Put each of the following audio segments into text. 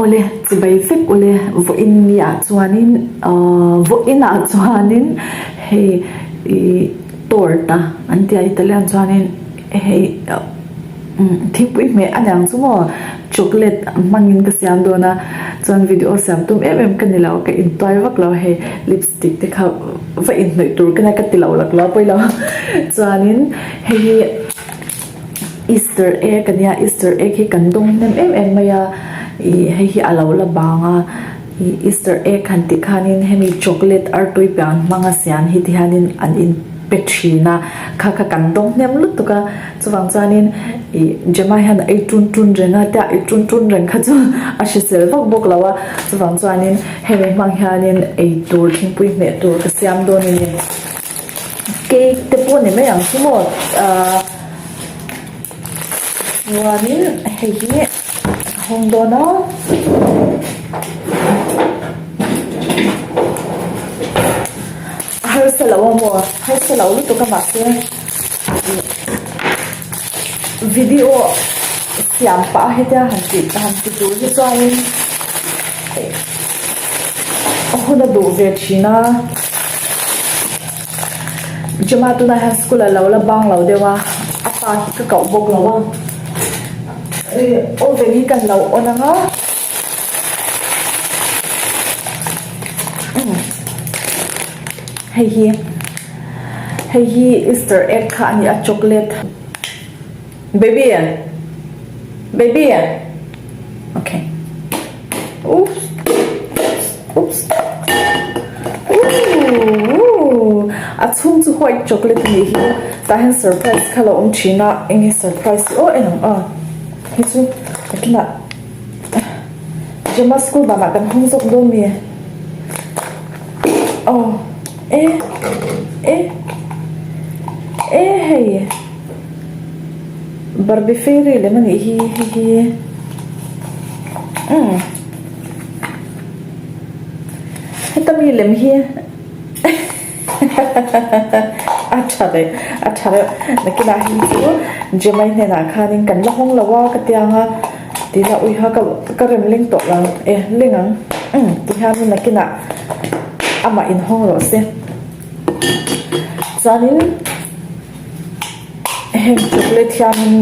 Awle, chibai vek ule, vawiin ni ah chuanin ahh vawiin ah chuanin hei ih torta an tia Italian chuanin hei thingpui hmeh a niang chu maw chocolate hmangin ka siam dawn a chuan video siam tum em em ka ni lo ka intuai vak lo hei lipstick te kha va inhnawih tur ka nia ka ti lo lak lo a pawilo chuanin hei hi. Easter egg a nia Easter egg hi kan dawng hnem em em mai a ih hei hi a lo la bang a ih Easter egg han tih khanin hemi chocolate artui pian hmanga siam hi ti hianin an in pe thin a kha kha kan dawng hnem lutuk a chuvang chuanin ih Gemma hian a ei tun tun reng a tia ei tun tun reng kha chu a hrisel vak bawk lo a chuvang chuanin hemi hmang hianin eitur thingpui hmeh tur ka siam dawn a ni. Cake te pawh ni mai ang chu maw ahh chuanin hei hi a hawng dawn a a harsa lo a maw harsa lo lutuk a mahse video siam pah a hetia han tih han ti tur hi chuanin a hun a duh ve thin a. Gemma tunah hian school a lo la bang lo deuh a, a pa hi ka koh bawk lo a, ih oven hi kan lo on ang a, umm hei hi hei hi easter egg kha a ni a chocolate baby baby okay. Oops oops ooh a chhung chu white chocolate a nih hi tah hian surprise kha lo awm thin a eng nge surprise hi aw en ang a hei chu takinah Gemma school banah kan hawng zawk dawn mi aw e e e hei Barbie fairy lem a nih hi hei hi umm heta mi lem hi a tha leh a tha reuh nakinah hi chu Gemma-i hnenah khanin kan la hawng lo a ka ti ang a tihna uiha ka ka rem leng tawh lo e leng ang umm ti hianin nakinah amah inhawng rawh se chuanin. Heng chocolate hianin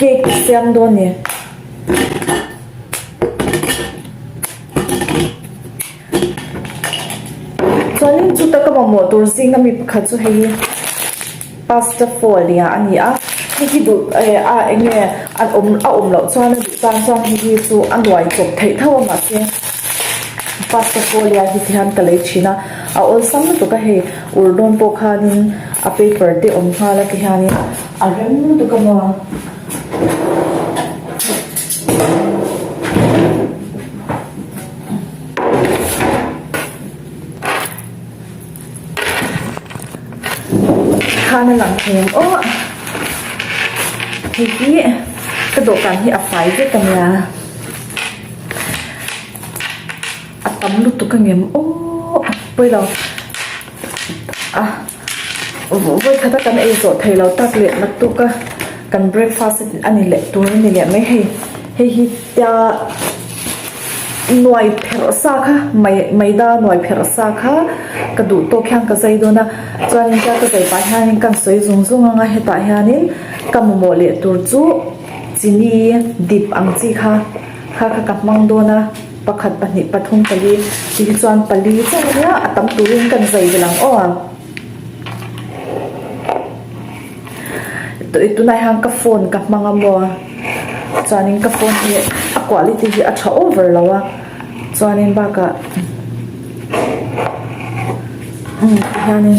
cake siam dawn a ni. Chuanin chuta ka mamawh tur zinga mi pakhat chu hei hi pasta folia a ni a, hei hi duh eh a eng nge an awm a awm loh chuan a duh tan chuan hei hi chu a nuai chawp theih tho a mahse pasta folia hi ti hian ka lei thin a, a awlsam lutuk a hei. Ur dawn pawh khanin a paper te awm nghal a ti hianin a rem lutuk a maw. Khan a lang thei ang aw. Hei hi ka dawhkan hi a fai vek a nia. A tam lutuk a ngem aw pawi lo a vawi khat a kan ei zawh thei lo tak leh naktuk a kan breakfast a ni leh tur a ni leh mai hei hei hi tia nuai pherh sa kha mai maida nuai pherh sa kha ka duh tawk hian ka zai dawn a chuanin tia ka zai pah hianin ka sawi zung zung ang a hetah hianin ka mamawh leh tur chu chini dip ang chi kha kha kha ka hmang dawn a. Pakhat, pahnih, pathum, pali tih hi chuan pali chauh a nia, a tam turin kan zai vel ang aw. Tunah hian ka phone ka hmang a maw chuanin ka phone hi a quality hi a tha over lo a chuanin bakah umm tihianin.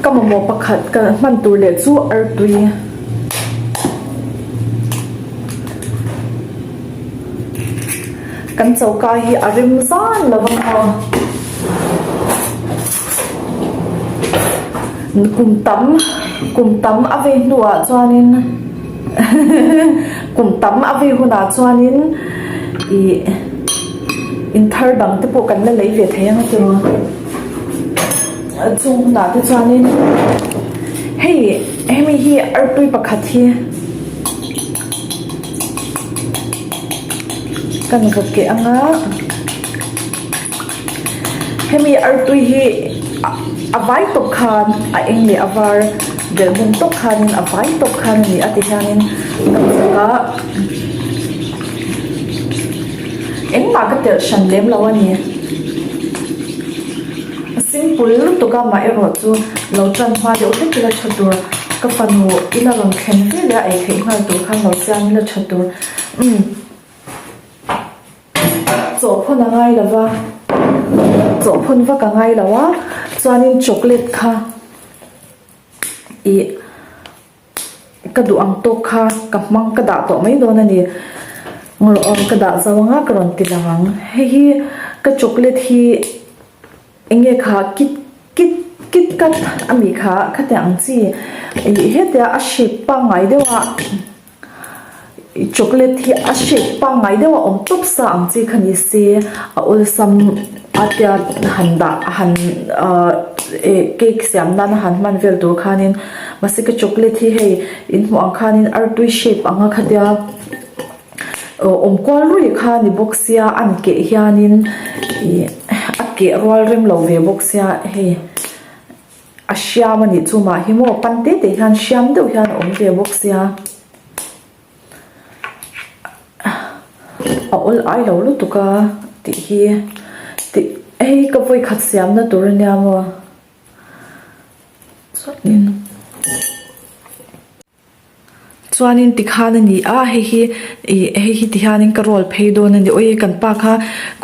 Ka mamawh pakhat ka hman tur leh chu artui. Kan choka hi a rem zan lo ang maw. Kum tam kum tam a vei hnuah chuanin kum tam a vei hunah chuanin ih. In thar dang te pawh kan la lei ve thei ang a tiraw chung hunah te chuanin hei hemi hi artui pakhat hi. Kan vaw keh anga hemi artui hi a vai tawp khan a eng leh a var belh bawm tawp khanin a vai tawp khan a ni a ti hianin ka chak a engmah ka telh hran lem lo a ni a simple lutuk a amaherawh chu lo tan hma deuh hlek ila tha tur ka fanu ila rawn thlen vel a ei theih nghal tur khan lo siam ila tha tur umm. Chawhphawn a ngai lo va, chawhphawn vak a ngai lo a, chuanin chocolate kha ih ka duh ang tawk kha ka hmang ka dah tawh mai dawn a ni. Ngawrh ka dah zo anga ka rawn ti lang ang. Hei hi ka chocolate hi eng nge kha kit kit kit kat a mi kha khatiang ang chi ih hetia a shape pangngai deuh a. Chocolate hi a shape pangngai deuh a awm tawp sa ang chi kha ni se a awlsam a tia han dah han ahh eh cake siam nana han hman vel tur khanin mahse ka chocolate hi hei in hmuh ang khanin artui shape anga khatia awh awm kual ruih kha ni bawk sia a ni keh hianin ih a keh rual rem lo ve bawk sia hei. A hriam a nih chu mah hi maw pan te te hian hriam deuh hian a awm ve bawk sia a awl ai lo lutuk a tih hi tih hei ka vawi khat siam na tur ania maw chuanin. Chuanin tikhan a ni a, hei hi ih hei hi tihianin ka roll phei dawn a ni. Awii kan pa kha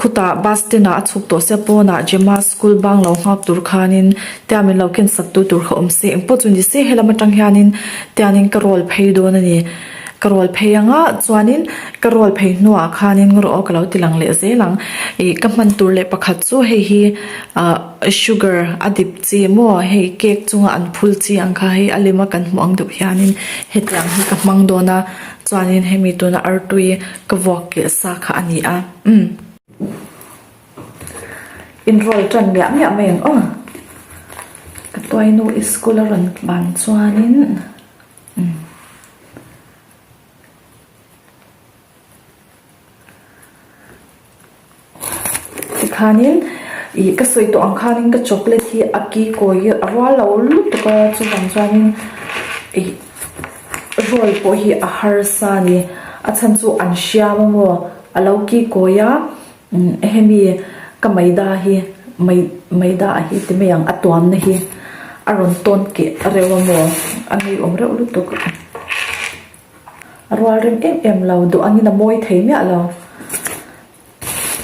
khutah bus stand ah a chhuk tawh sia pawnah Gemma school bang lo nghak tur khanin tia min lo ken sak tu tur kha awm se engpawh chu ni se helam atang hianin tianin ka roll phei dawn a ni. Ka roll phei ang a chuanin ka roll phei hnuah khanin rawh aw ka lo ti lang leh zel ang. Ih ka hman tur leh pakhat chu hei hi ah sugar a dip. Chi maw hei cake chunga an phul chi ang kha hei a lem a kan hmuh ang deuh hianin hetiang hi ka hmang dawn a chuanin hemi tuna artui ka vuak keh sa kha a ni a umm in roll tan miah miah mai ang aw ka tuainu i school a rawn ban chuanin umm. Tikhanin ih ka sawi tawh ang khanin ka chocolate hi a ki kawi hi a rual lo lutuk a chuvang chuanin ih roll pawh hi a harsa a ni a chhan chu an hriam a maw a lo ki kawi a umm hemi ka maida hi mai maida hi ti mai ang a tuamna hi a rawn tawn keh reuh a maw a ngeiawm reuh lutuk. A rual rem em em lo, duh angin a mawi thei miah lo.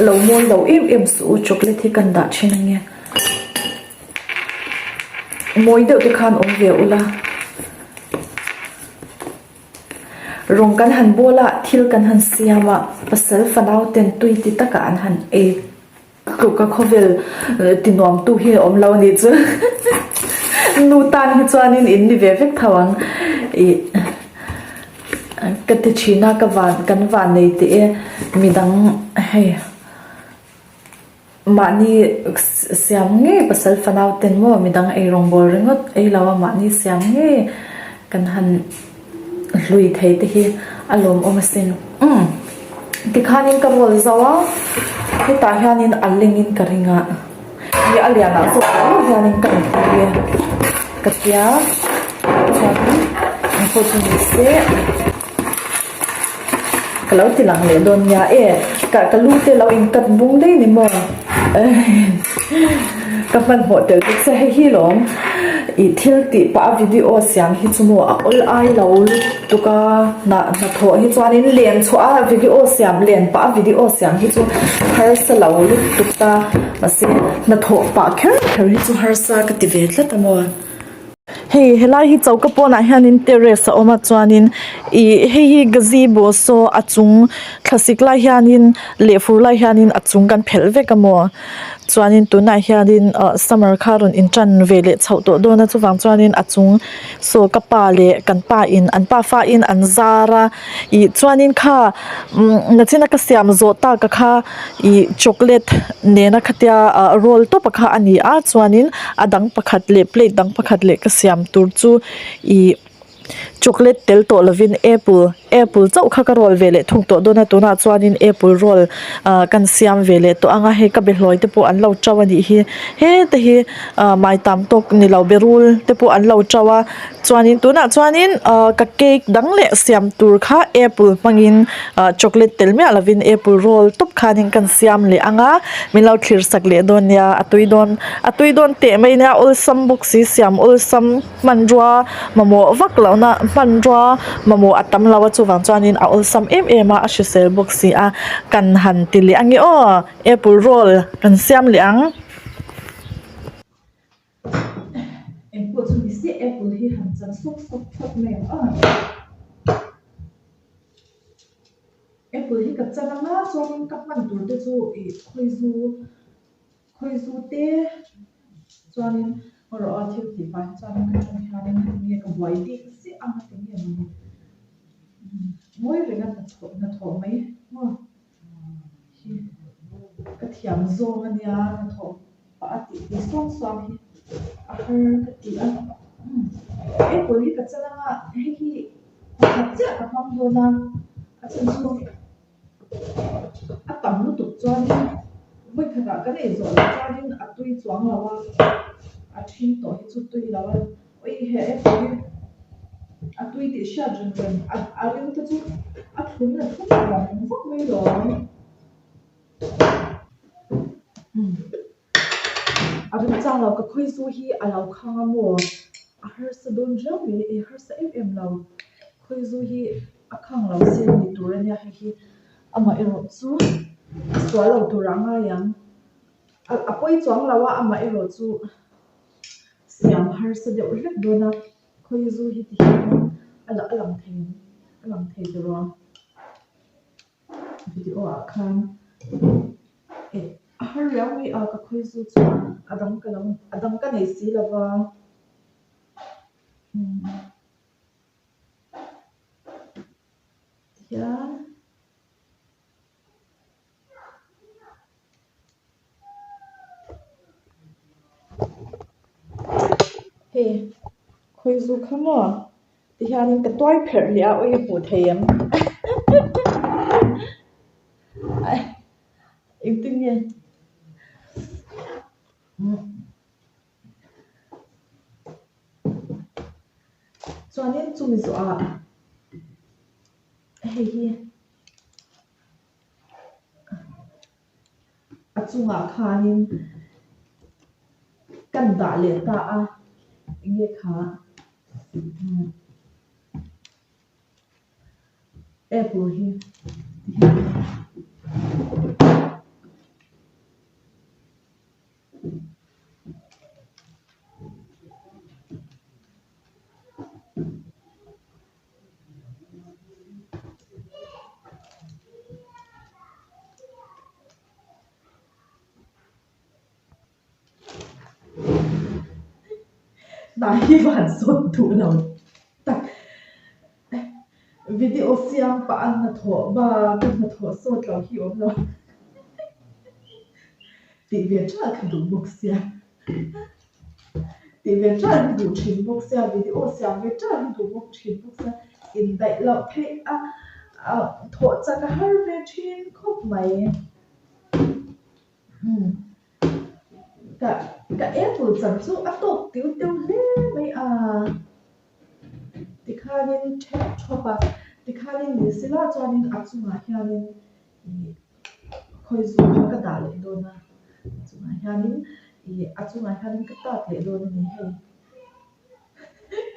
Lo mawi lo em em suh u, chocolate hi kan dah thin ange. Mawi deuh te khan awm ve ula. Rawng kan han bawl a, thil kan han siam a, pasal fanau ten tui ti takah an han ei. Tluka khawvel ti nuam tu hi a awm lo a nih chu nu tan hi chuanin in ni ve vek tho ang ih ka ti thin a ka van kan van nei teh e midang hei mahni siam ngei pasal fanau ten maw midang eirawng bawl ringawt ei lo a mahni siam ngei kan han. Hlui thei te hi a lawmawm asin. Umm tikhanin ka roll zo a, hetah hianin a lengin ka ring a, nge a lianah zawk lo hianin ka rawn pui e ka tia chuanin engpawh chu ni se ka lo ti lang leh dawn nia e ka ka lu te lo in cut bung daih ni maw Ka hmanhmawh tel bawk che hei hi lawm ih thil tih pah a video siam hi chu maw a awl ai lo lutuk a hnah hnathawh hi chuanin len chhuah a video siam len pah a video siam hi chu harsa lo lutuk ta mahse hnathawh pah kher kher hi chu harsa ka ti ve tlat a maw. Hei helai hi choka pawnah hianin terrace a awm a chuanin ih hei hi gazebo saw a chung thlasik lai hianin leh fur lai hianin a chung kan phelh vek a maw chuanin tunah hianin ah summer kha rawn intan ve leh chhoh tawh dawn a chuvang chuanin a chung saw ka pa leh kan pa in an pafa in an zar a ih chuanin kha umm nachina ka siam zawh tak a kha. Ih chocolate nena khatia ah roll tawp a kha a ni a chuanin a dang pakhat leh plate dang pakhat leh ka siam tur chu ih. Chocolate tel tawh lovin apple apple chauh kha ka roll ve leh thung tawh dawn a tunah chuanin apple roll ah kan siam ve leh tawh ang a hei ka behlawi te pawh an lo to a nih hi hete hi ah maitam tawk ni lo berul te pawh an lo to a chuanin tunah chuanin ah ka cake dang leh siam tur kha apple hmangin ah chocolate tel miah lovin apple roll tawp khanin kan siam leh ang a min lo thlir sak leh dawn nia a tui dawn a tui dawn teh mai nia awlsam bawk si siam awlsam. Hmanrua mamawh vak lohna hmanrua mamawh a tam lo a chuvang chuanin a awlsam em em a a hrisel bawk si a kan han ti leh ange aw apple roll kan siam leh ang. Engpawh chu ni se apple hi han chan sawk sawk phawt mai ang aw. Apple hi ka chan anga chuanin ka hman tur te chu ih khawizu. Khawizu te chuanin erawh a thil tih pah hi chuanin ka tawng hianin heti nge ka buai bik ziah ang a ti nge mawni ngawi reng a hnathawh hnathawh mai maw hi ka thiam zawng a nia hnathawh pah a tih tih suam suam hi a har ka ti a apple hi ka chan anga hei hi pakhat chiah ka hmang dawn a a chhan chu. A tam lutuk chuanin vawikhatah kan ei zawh loh chuanin a tui chuang lo a, a then tawh hi chu tui lo a, ui he apple hi a tui tih hriat reng reng a a ring te chu a thlum leh thlum vang vak mai lawm. A remchang lo ka khawi zu hi a lo khang a maw a harsa dawn riau mai e harsa em em lo khawi zu hi a khang lo se ni tur a nia hei hi amah erawh chu a sual lo tur ah ngai ang a a pawi chuang lo a amah erawh chu siam harsa deuh hlek dawn a khawi zu hi ti hian a a lang thei a lang thei tawh a. Video ah khan eh a har riau mai a ka khawi zu chu a dang ka lo a dang ka nei si lo va umm tihian. Hei khawi zu kha maw tihianin ka tuai pherh leh a awi hmuh thei em engtin nge chuanin chumi zawhah hei hi. A chungah khanin kan dah leh ta a enge kha apple hi Hnah hi van sawt duh lo tak video siam pah a hnathawh bak a hnathawh sawt loh hi awm lo tih ve tha ka duh bawk sia. Tih ve ṭan hi duh ṭhin bawk sia, video siam ve ṭan hi duh bawk ṭhin bawk sia, indaih loh theih a thawh chak a har ve ṭhin khawp mai. Umm ka ka apple chan chu a tawk tiu teu hle mai a, tikhanin ṭhep ṭhawp a, tikhanin ni sela chuanin a chungah hianin ih khawi zawk kha ka dah leh dawn a a chungah hianin ih a chungah hianin ka tat leh dawn a ni hei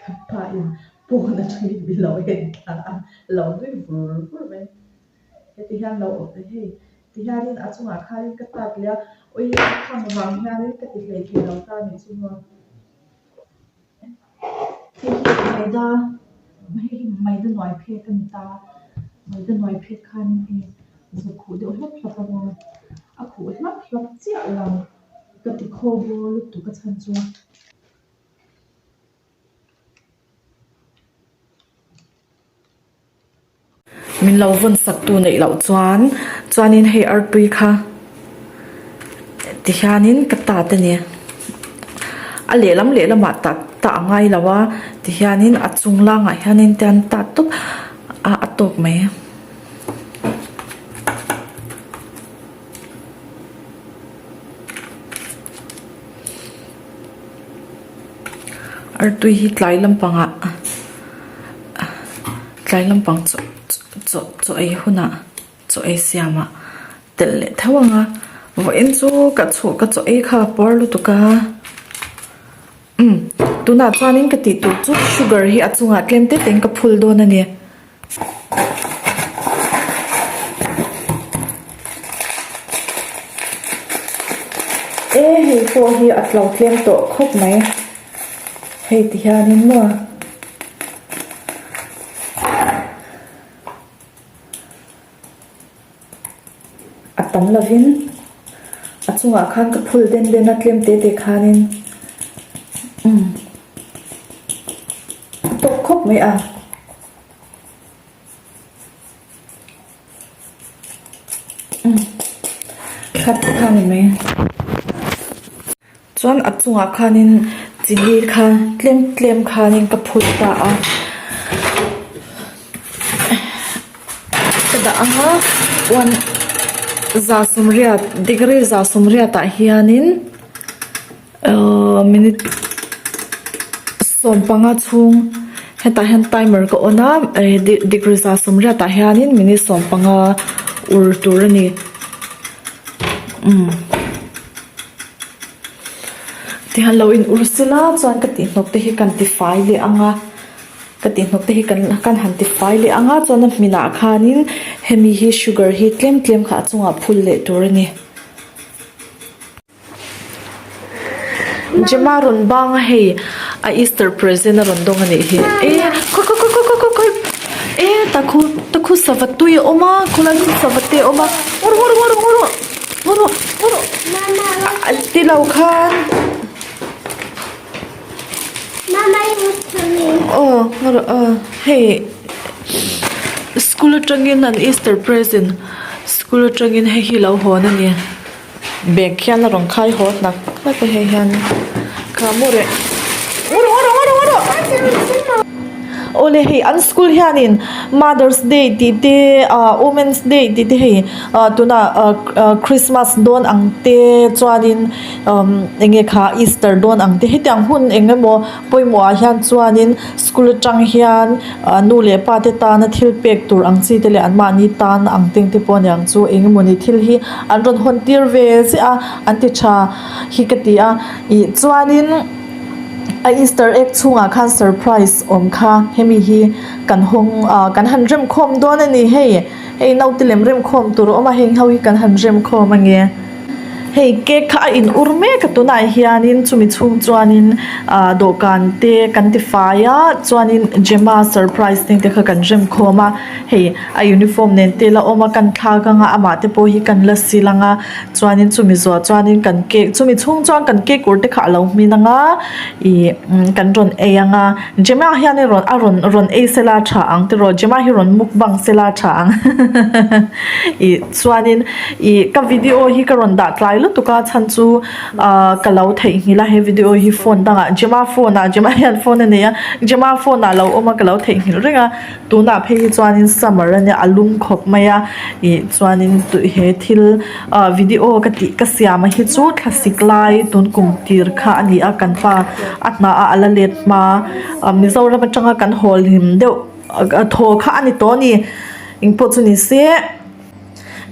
ka pa in pawn atangin min lo en thla a lo nui vur vur mai heti hian lo awm leh hei ti hianin a chungah khanin ka tat leh a awi a khang vang hianin ka ti hlei thei lo ta a nih chu maw. Hei hi maida hei hi maida nuai phek a ni ta maida nuai phek khan hei zuk khuh deuh hlap hlap a maw a khuh hlap hlap chiah lo ka ti khaw bawr lutuk a chhan chu. Min lo vawn sak tu neih loh chuan chuanin hei artui kha tihianin ka tat a ni a lehlam lehlamah tat. tah a ngai lo a tihianin a chung langah hianin te an tah tawp a a tawk mai. Artui hi tlai lampangah tlai lampang chaw chaw chaw ei hunah chaw ei siamah telh leh tho ang a vawiin chu ka chhuh ka chaw ei kha a puar lutuk a umm tunah chuanin ka tih tur chu sugar hi a chungah tlem te te in ka phul dawn a ni. E hei pawh hi a tlo tlem tawh khawp mai hei ti hianin maw. A tam lovin a chungah khan ka phul den den a tlem te te khanin umm a tawk khawp mai a. Umm khat kha ni mai. Chuan a chungah khanin chili kha tlem tlem khanin ka phut ta a ka dah ang a one 180 degree 180 ah hianin Ahh minute 15 chhung hetah hian timer ka on a eh degree 180 ah hianin minute 15 ur tur a ni umm tihian lo in ur sela chuan ka tih hnawk te hi kan ti fai leh ang a ka tih hnawk te hi kan kan han ti fai leh ang a chuan a hminah khanin hemi hi sugar hi tlem tlem kha a chungah phul leh tur a ni. Gemma rawn bang a hei a Easter present a rawn dawng a nih hi e khawi khawi khawi khawi khawi khawi e takhu takhu sava tui a awm a khawlai chu sava te a awm a ngaw rawh ngaw rawh ngaw rawh ngaw rawh ngaw rawh a ti lo khan aw ngaw rawh aw hei school atangin an Easter present school atangin hei hi lo hawn a ni. Bag hian a rawn khai haw hnak hnak a hei hian kha maw reh ngaw rawh ngaw rawh ngaw rawh awle hei an school hianin mother's day tih te ah women's day tih te hei ah tunah ah ah christmas dawn ang te chuanin umm eng nge kha easter dawn ang te hetiang hun eng emaw pawimawh ah hian chuanin school atang hian ah nu leh pa te tana thil pek tur ang chi te leh an mahni tan ang teng te pawh aniang chu eng emawni thil hi an rawn hawn tir ve ziah a an ti tha hi ka ti a ih chuanin a easter egg chhungah khan surprise awm kha hemi hi kan hawng ah kan han rem khawm dawn a ni hei hei naute lem rem khawm tur a awm a heng ho hi kan han rem khawm ange. Hei cake kha a in ur mek a tunah hianin chumi chhung chuanin ah dawhkan te kan ti fai a chuanin Gemma surprise te kha kan rem khawm a hei a uniform nen te la awm a kan thlak anga amah te pawh hi kan la sil anga chuanin chumi zawh chuanin kan cake chumi chhung chuan kan cake ur te kha alo hmin anga ih kan rawn ei anga Gemma hian a rawn a rawn rawn ei sela tha ang tiraw Gemma hi rawn mukbang sela tha ang ih chuanin. Ih ka video hi ka rawn dah tlai lutuk a chhan chu ah ka lo theihnghilh a he video hi phone dangah Gemma phone ah Gemma hian phone a nei a Gemma phone ah lo awm a ka lo theihnghilh reng a tunah phei hi chuanin summer a nia a lum khawp mai a ih chuanin he thil ah video ka tih ka siam a hi chu thlasik lai tun kum tir kha a ni a kan pa a hna a ala let hma ah Mizoram atanga kan haw hlim deuh a thaw kha a ni tawh a ni engpawh chu ni se.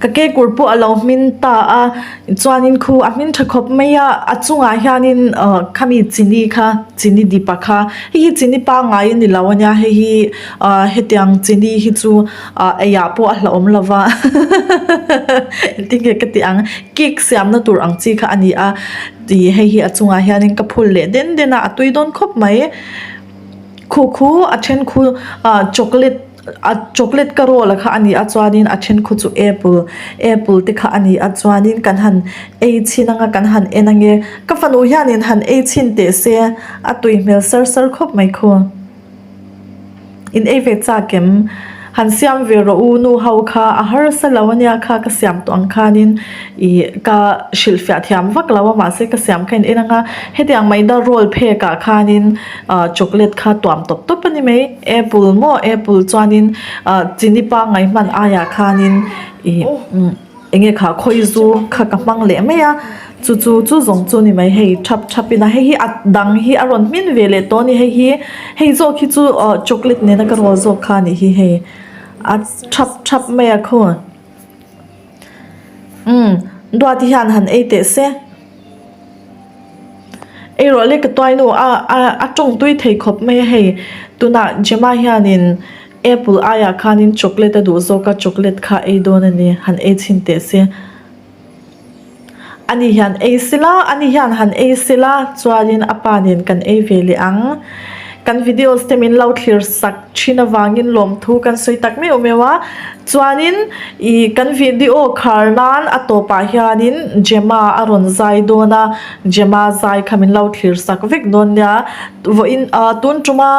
Ka kekawr pawh a lo hmin ta a chuanin khu a hmin tha khawp mai a a chungah hianin ah khami chini kha chini dip a kha hei hi chini pangngai a ni lo a nia hei hi ah hetiang chini hi chu ah eiah pawh a hlauhawm lo va engtin nge ka tih ang cake siamna tur ang chi kha a ni a tih hei hi a chungah hianin ka phul leh den den a a tui dawn khawp mai khu khu a then khu ah chocolate. A chocolate ka roll a kha a ni a chuanin a then khu chu apple apple te kha a ni a chuanin kan han ei chhin anga kan han en ange ka fanu hianin han ei chhin teh se a tui hmel sar sar khawp mai khu in ei ve chak em. Han siam ve rawh u nu ho kha a harsa lo ania kha ka siam tawh ang khanin ih ka hrilhfiah thiam vak lo a mahse ka siam kha in en ang a hetiang maida roll phek ah khanin ah chocolate kha tuam tawp tawp a ni mai apple maw apple chuanin ah chini pangngai hman aiah khanin ih eng nge kha khawi zu kha ka hmang leh mai a chu chu chu zawng chu ni mai hei thap thap in a hei hi a dang hi a rawn hmin ve leh tawh a ni hei hi hei zawk hi chu ah chocolate nena ka roll zawk kha a nih hi hei a thap thap mai a khaw umm duat hian han ei teh se ei rawh le ka tuai nu a a a tawng tui thei khawp mai a hei tunah Gemma hianin. Apple aiah khanin chocolate a duh zawk a, chocolate kha ei dawn a ni, han ei chhin teh se. Ani hian ei sila, ani hian han ei sila, chuanin a pa nen kan ei ve leh ang. Kan videos te min lo thlir sak thin avangin lawmthu kan sawi tak meuh meuh a, chuanin ih kan video khar nan a tawpah hianin Gemma a rawn zai dawn a, Gemma zai kha min lo thlir sak vek dawn nia, vawiin ah tun tuma.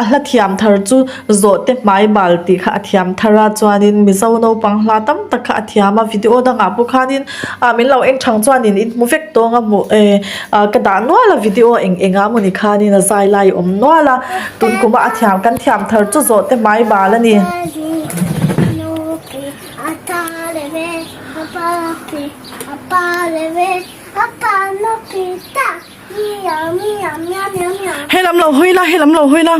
A hla thiam thar chu zawhte hmai bal tih kha a thiam thar a chuanin Mizo naupang hla tam tak kha a thiam a video dangah pawh khanin ah min lo eng thang chuanin in hmu vek tawng a hmuh eh ah ka dah nual a video eng eng ah mawni khanin a zai lai a awm nual a tun kuma a thiam kan thiam thar chu zawhte hmai bal a ni. He lam lo hawi la, he lam lo hawi la.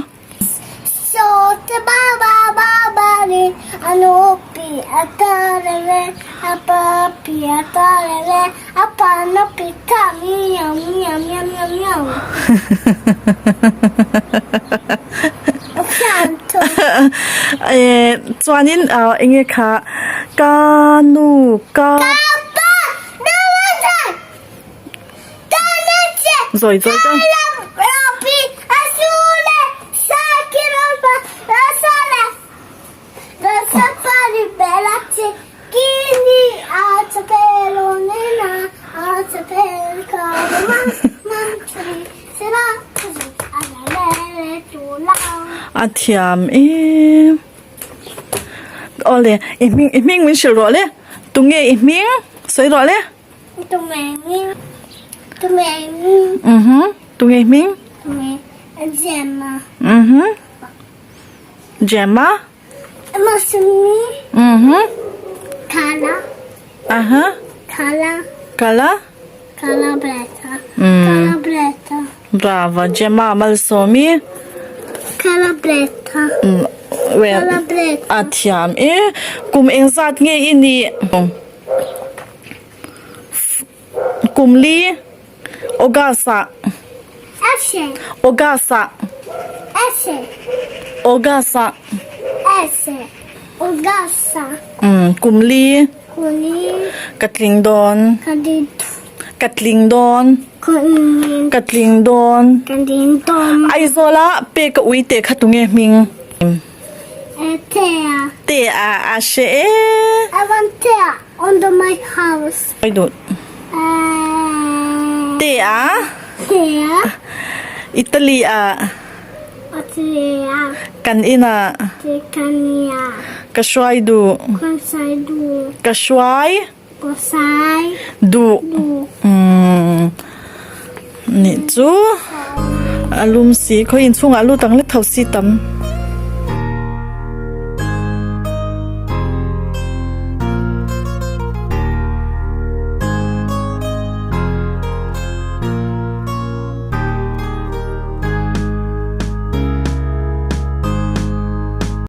Chuanin eng nge kha ka nu ka. Zawi zawi ta. A thiam em. Awle i hming i hming min hrilh rawh le. Tunge i hming sawi rawh le. Tunge hming? Gemma. Gemma? Masumi. Kala. Aha. Kala. Kala? Calabresa. Calabresa. Brava, Gemma Malsawmi. Calabresa. Well, Calabresa. a thiam e. Kum engzat nge i nih? Kumli August ah August ah August ah Kumli Ka tling dawn Ka tling dawn Ka tling dawn Aizawl ah pek a ui teh kha tunge hming? Tea. Tea a hre e. I want tea under my house. Oi duh. Tea. Tea. Italy a. Italy a. Kan in a. Kan in a. Ka hruai duh. Ka hruai duh. Ka hruai. Ka hruai. Duh. Duh. Umm. Nih chu. A lum si. Khawi inchhungah lut ang le tho si tam.